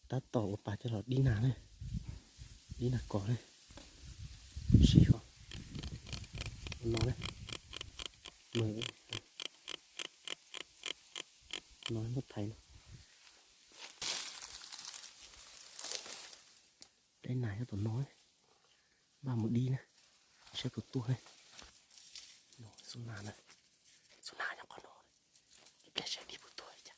Tab tom ua pas coj los dib nag ne, dib nag kos ne. Sib ho no ne, no muab thaiv no. Dib nag nyob tom no, npaj mus dib na, saib puas tuaj ne. Xub nag na, xub nag nyob qhov no, ib pliag saib dib puas tuaj li cas.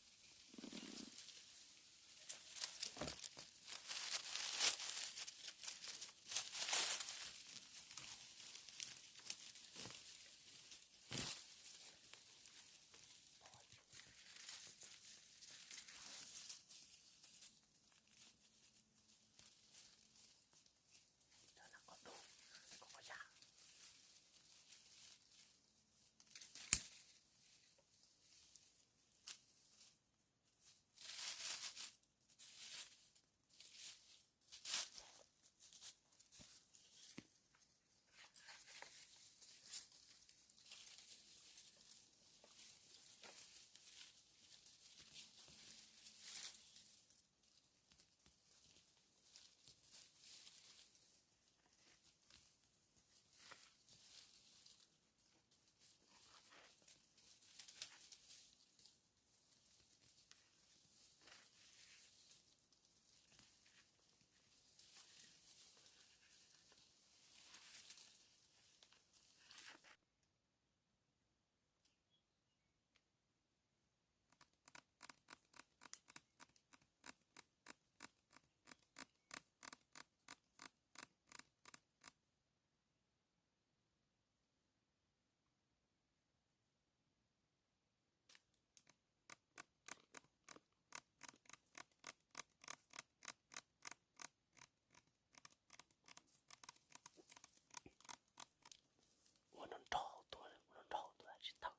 Ua nrov nrov tuaj, ua nrov nrov tuaj tsis tau,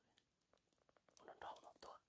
ua nrov nrov no tuaj.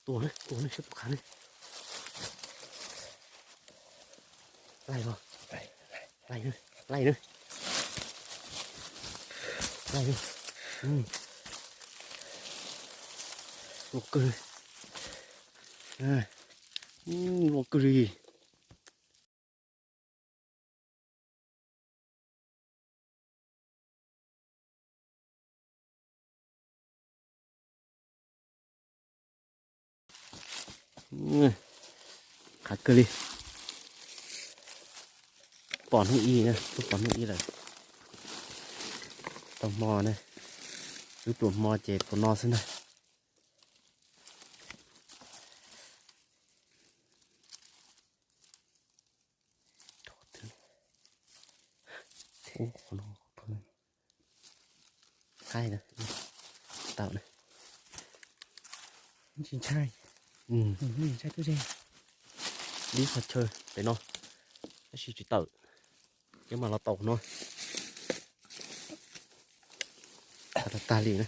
Tua ne, tua ne, seb puas qab ne. Laij os, laij ne, laij ne, laij ne. Luaj kawg, luaj kawg li. Qab kawg li. Pom hnub ib na, twb pom hnub ib lawm. Tau hmo na. Lub tuam hmo ces thaum no xwb ntag. Thaum no, tau na. Ntshai, ntshai tub ze. Dib qhov chaw pem no, tab sis tsis tawm, ces mam los tau no. Tag li na.